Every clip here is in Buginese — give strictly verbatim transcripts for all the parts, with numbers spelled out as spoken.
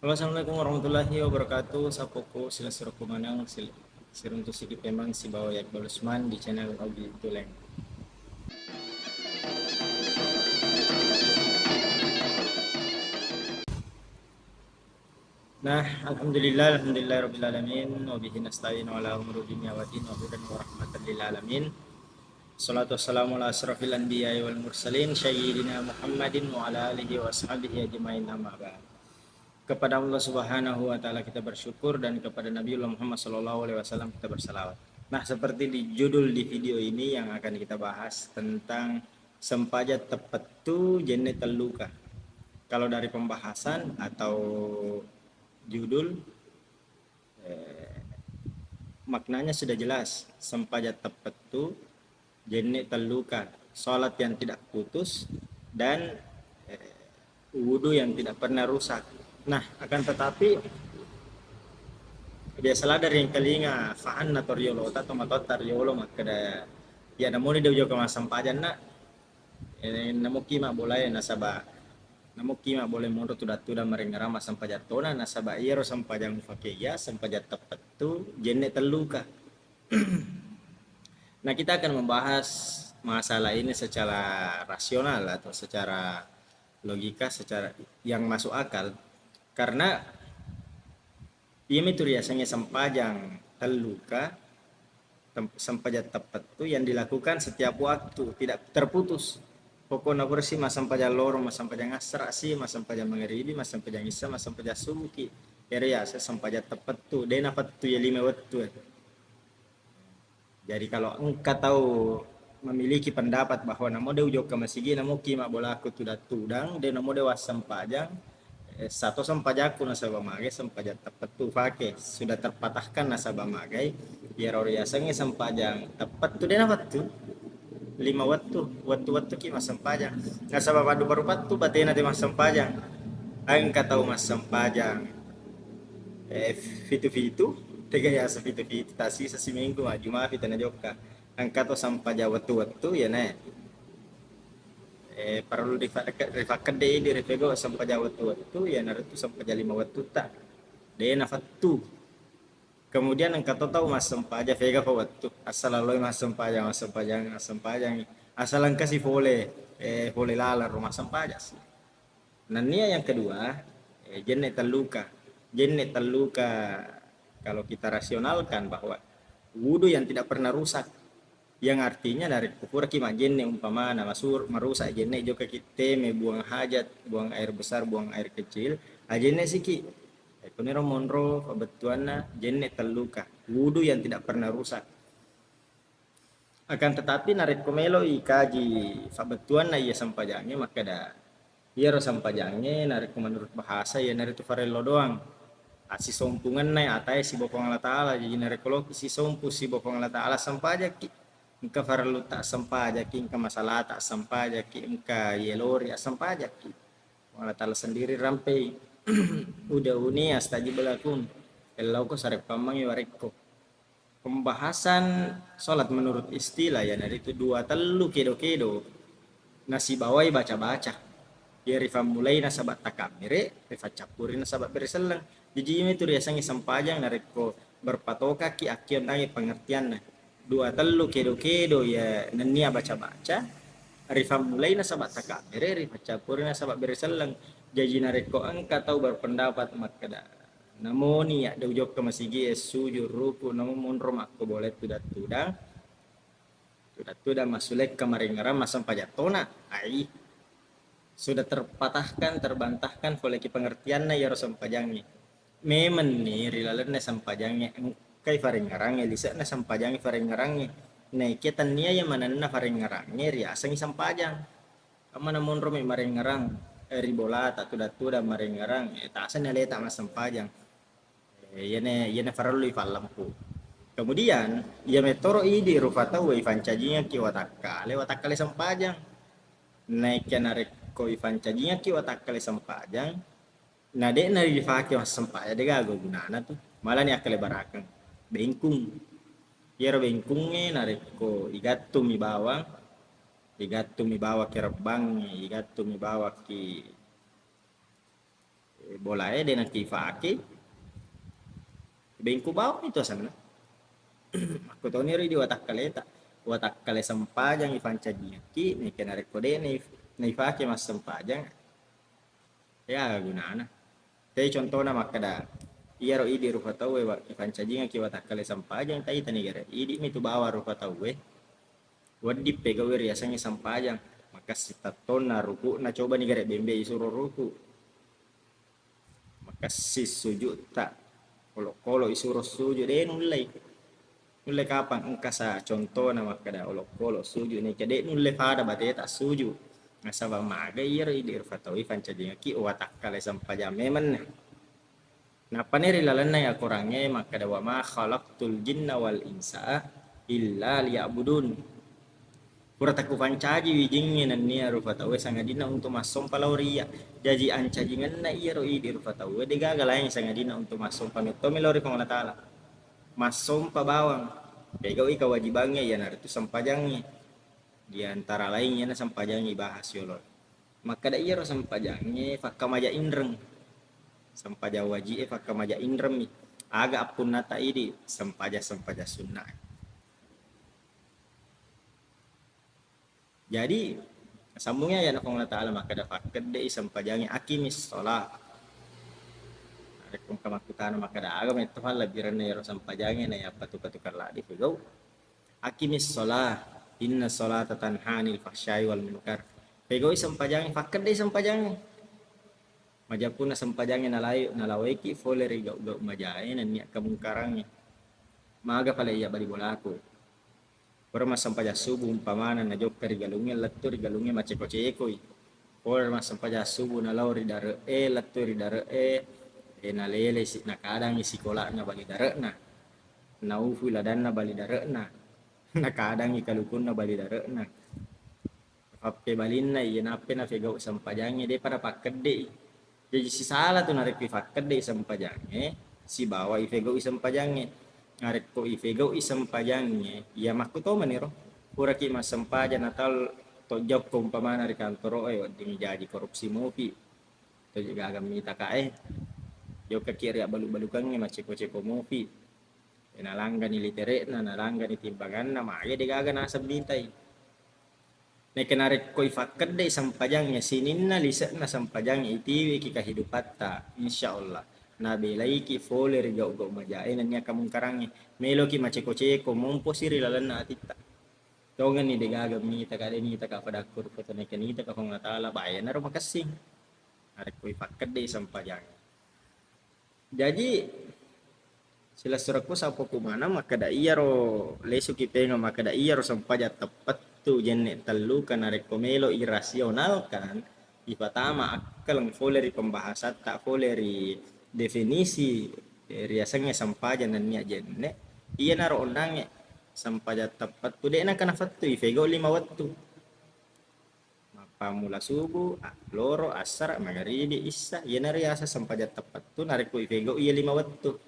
Halo, assalamualaikum warahmatullahi wabarakatuh. Sappoku silessurukku maneng sil-, siruntu siki pemeng sibawa Iqbal Usman di channel Ogi Tuleng. Nah, alhamdulillah, alhamdulillah rabbil alamin, wa bihi nasta'in ala umuri dunya wa din, wa hudan wa rahmatan lil alamin. Salatu wassalamu ala asrafil anbiya'i wal mursalin, sayyidina Muhammadin wa ala alihi wa ashabihi ajma'in, amma ba'd. Kepada Allah Subhanahu wa Ta'ala kita bersyukur dan kepada Nabiullah Muhammad sallallahu alaihi wasallam kita bersalawat. Nah, seperti di judul di video ini yang akan kita bahas tentang sempajang teppettu jenne telluka. Kalau dari pembahasan atau judul, eh, maknanya sudah jelas, sempajang teppettu jenne telluka, salat yang tidak putus, dan, eh, wudu yang tidak pernah rusak. Nah, akan tetapi, biasalah dari engkalinga fahanna to riolo, ta to matoatta riolo makkeda, "Ya, namoni de ujoka massempajang, Nak." Eh, namoki mabbolae, nasaba namoki mabbolae monro tudang-tudang marengngerang massempajang tona, nasaba iyaro sempajang ufakeya sempajang teppettu jenne telluka. Nah, kita akan membahas masalah ini secara rasional atau secara logika, secara yang masuk akal. Karena iyamitu riasengnge sempajang telluka, tem-, sempajang teppettu yang dilakukan setiap waktu, tidak terputus. Pokokna purasi massempajang loro, massempajang asra si, massempajang mangaribi, massempajang isya, massempajang subuki. Ero yaseng sempajang teppettu, de nafettu ya lima wettu e. Jadi kalau engka tau memiliki pendapat bahwa namo de ujokka masigi, namoki mabbolaku tudang-tudang, de namo de wassempajang, eh, sato sempajakku nasaba magai sempajang teppettu fake, sudah terpatahkan nasaba magai, iyaro riasengnge sempajang teppettu de nafettu, lima wettu, wettu-wettuki massempajang. Nasaba paddupa-rupattu batena de massempajang. Engka tau massempajang, eh, fitu-fitu, tega yaseng fitu-fitu, tasisa siminggu majjumapi tena jokka. Engka to sempajang wettu-wettu, ya, ne. Eh, parellu rifa-, rifakkedde idi rifego sempajang wettu-wettu, ya, narettu sempajang lima wettu ta. De nafettu. Kemudian engka to tau massempajang fega fa wettu. Asal loi massempajang, massempajang, massempajang. Asal engka si fole, eh, fole laleng ro massempajang si. Nennia yang kedua, eh, jenne telluka. Jenne telluka, kalau kita rasionalkan bahwa wudu yang tidak pernah rusak, yang artinya narekko puraki majjenne umpamana masur-, marusak jenne jokaki teme, buang hajat, buang air besar, buang air kecil, ajenne siki. Ekkoniro monro pabettuanna jenne telluka, wudu yang tidak pernah rusak. Akan tetapi, narekko meloi kaji fabbettuanna iya sempajangnge, makkeda, iyaro sempajangnge narekko menurut bahasa, iyanaritu farello doang. Assisompungenna atae siba Puang Allah Ta'ala. Jaji, narekko loki sisompu siba Puang Allah Ta'ala, sempajakki. Engka farellutta sempajakki, engka masalata sempajakki, engka yelori assempajakki. Puang Allah Ta'ala sendiri rampei. Ud'uni astajib lakum. Ellauko sareppammengngi warekko. Pembahasan sholat menurut istilah, iyanaritu dua tellu kedo-kedo nasibawai baca-baca. Iya rifammulai nasaba takabbere, rifaccappuri nasaba bere selleng. Jaji, iyamitu riasengnge sempajang narekko berpatokakki akkionnangngi pengertianna. Dua tellu kedo-kedo iya nennia baca-baca, rifammulai nasaba takabbere, rifaccappuri nasaba bere selleng. Jaji, narekko engka tau berpendapat makkeda, namoni yadde ujokka masigie, sujud, ruku, namo monro makko bole tudang-tudang, tudang-tudang massulekka marengngerang massempajang tona, ai, sudah terpatahkan, terbantahkan poleki pengertianna iyaro sempajangnge. Memenni ri lalenna sempajangnge engkai farengngerangnge, lise'na sempajangnge farengngerangnge. Naikia tennia iya manenna farengngerangnge riasengngi sempajang. Amma namonromi marengngerang, eh, ri bolata, tudang-tudang marengngerang, eh, tasenni aleta massempajang. Eh, iyana, iyana farellui fallempu. Kemudian, iya metoro idi rufa tau ifancajingekki watakkale, watakkale sempajang. Naikka narekko ifancajingekki watakkale sempajang, na de'na rifake massempajang, degaga gunana tu. Malani akkalebarakeng. Bengkung. Iyaro bengkungnge narekko igattumi bawang, igattumi bawakki rebbangnge, igattumi bawakki, Bolae de' nakifake, bengku bawang itu asenna. Makkutoniro idi watakkaleta, watakkale sempajang ifancajingekki, naika narekko de' naif-, naifake massempajang, ya gunana. Te contona makkeda, iyaro idi rufa tauwe wa-, ifancajingekki watakkale sempajang, taitani gare idi mitu bawang rufa tauwe. Wedding pegau'i riasengnge sempajang, makessing tettonna ruku'na, cobani gare bembe isuro ruku'. Makessing sujutta, olokolo isuro sujud, de' nullei. Nulle kapang engka sa contona makkeda olokolo sujud, naika de' nulle fada bateta sujud. Nasaba maga iyaro idi rufa tauwe ifancajingekki watakkale sempajang memenna. Nappani ri lalenna iya Korangnge makkeda, "Wa ma khalaqtul jinna wal insa illa liya'budun." Pura takupancaji wijingnge nennia rufa tauwe sangadinna untuk massompa lao ri iyya. Jaji ancajingenna iyaro idi rufa tauwe de'gaga laing sangadinna untuk massompa mettomi lao ri Puang Allah Ta'ala. Massompa bawang, pegau'i kewajibangnge iyanaritu sempajangnge. Di antara lain iyana sempajangnge ibahas yolo. Makkeda iyaro sempajangnge fakkamaja inreng. Sempajang waji'e fakkamaja inremmi. Aga appunnata idi sempajang-sempajang sunna. Jadi, sambungi ayana Puang Allah Ta'ala makkeda, "Fakkedde'i sempajangnge, aqimis shalah." Narekko engka makkutana makkeda, "Aga metto fallebbirenna iyaro sempajangnge na yappa tuka-tukang ladde fegau?" "Aqimis shalah, inna shalata tanha 'anil fahsya'i wal munkar." Fegau'i sempajangnge, fakkedde'i sempajangnge. Majeppunna sempajangnge nalai-, nalawaiki fole ri gau-gau majae nennia kemungkarangnge. Maga pale iya bali bolaku. Pura massempajang subuh umpamana najokka ri galungnge, lettu ri galungnge maceko-cekoi. Pura massempajang subuh nalao ri dare'e, lettu ri dare'e, e, nalele si-, nakadangi sikolana bali dare'na. Naufui ladanna bali dare'na. Nakadangi kalukunna bali dare'na. Pappebalinna iya nappa nafegau sempajangnge, de'pa napakkedde'i. Jaji sisala tu narekko ifakkedde'i sempajangnge sibawa ifegau'i sempajangnge. Narekko ifegau'i sempajangnge, iya makkutomaniro. Puraki massempajang natal tojokko umpamana ri kantoro'e, wedding jaji korupsi mopi. Toje gaga mita kae. Jokkaki ri abbalu-balukangnge maceko-ceko mopi. Nalanggani litere'na, nalanggani timbanganna, maga de'gaga naseng mitai. Naika narekko ifakkedde'i sempajangnge, sininna lise'na sempajangnge itiweki kehidupatta, insya Allah nabelaiki fole ri gau-gau majae nennia kemungkarangnge. Meloki maceko-ceko, momposi ri lalenna atitta. Tongenni de'gaga mita ka, de' nita ka pada akkuru foto naika nita ka Puang Allah Ta'ala, bayanaro makessing. Narekko ifakkedde'i sempajangnge. Jaji, silessurekku sappoku maneng makkeda iyaro, lesuki pengeng makkeda iyaro sempajang teppettu jenne telluka narekko melo irasionalkan, ifatama akkaleng fole ri pembahasatta, fole ri definisi, eh, riasengnge sempajang nennia jenne, iyanaro onnangnge sempajang teppettu, de'na kana fettu ifegau lima wettu. Mappammula subuh, a-, loro, assara, magaribi, issa, iyana riaseng sempajang teppettu narekko ifegau iya lima wettu.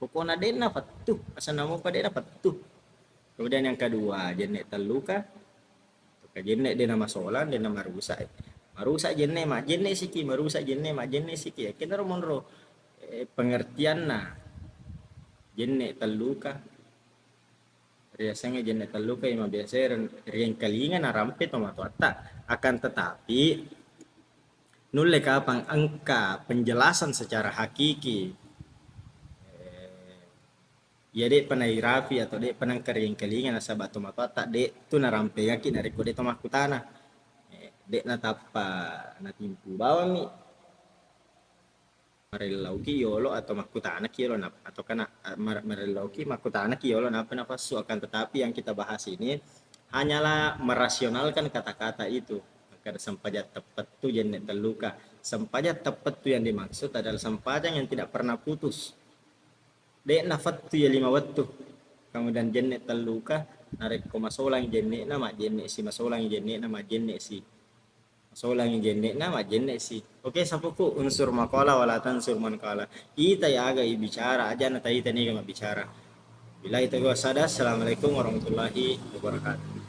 Pokokna de'na fettu, asenna mopa de'na fettu. Kemudian yang kedua, jenne telluka. Ka jenne de'na masolang, de'na marusak. Marusak jenne, majjenne siki, marusak jenne, majjenne siki. Kenaro monro, eh, pengertianna jenne telluka. Riasengnge jenne telluka iya mabiasae ri-, riengkalinga narampe tomatoatta. Akan tetapi, nulle kapang engka penjelasan secara hakiki, eh, iya de'pa nairapi atau de'pa nengka riengkalinga nasaba tomatoatta de'tu narampengaki narekko de'to makkutana. Eh, de'na tappa natimpu bawammi. Marellauki yolo atau makkutanaki yolo nap-, atau kana, mar-, marellauki makkutanaki yolo nappa nafassu. Akan tetapi yang kita bahas ini hanyalah merasionalkan kata-kata itu. Makkeda sempajang teppettu jenne telluka. Sempajang teppettu yang dimaksud adalah sempajang yang tidak pernah putus. De'na fettu iya lima wettu. Kemudian jenne telluka, narekko masolang jenne'na, majjenne si, masolang jenne'na, majjenne si. Masolangi jenne'na, majjenne si. Oke, sapuku, unsur maqala wala tansur man qala. Ita yaga ibicara, aja na taita niga mabbicara. Billahi taufiq wassada. Assalamualaikum warahmatullahi wabarakatuh.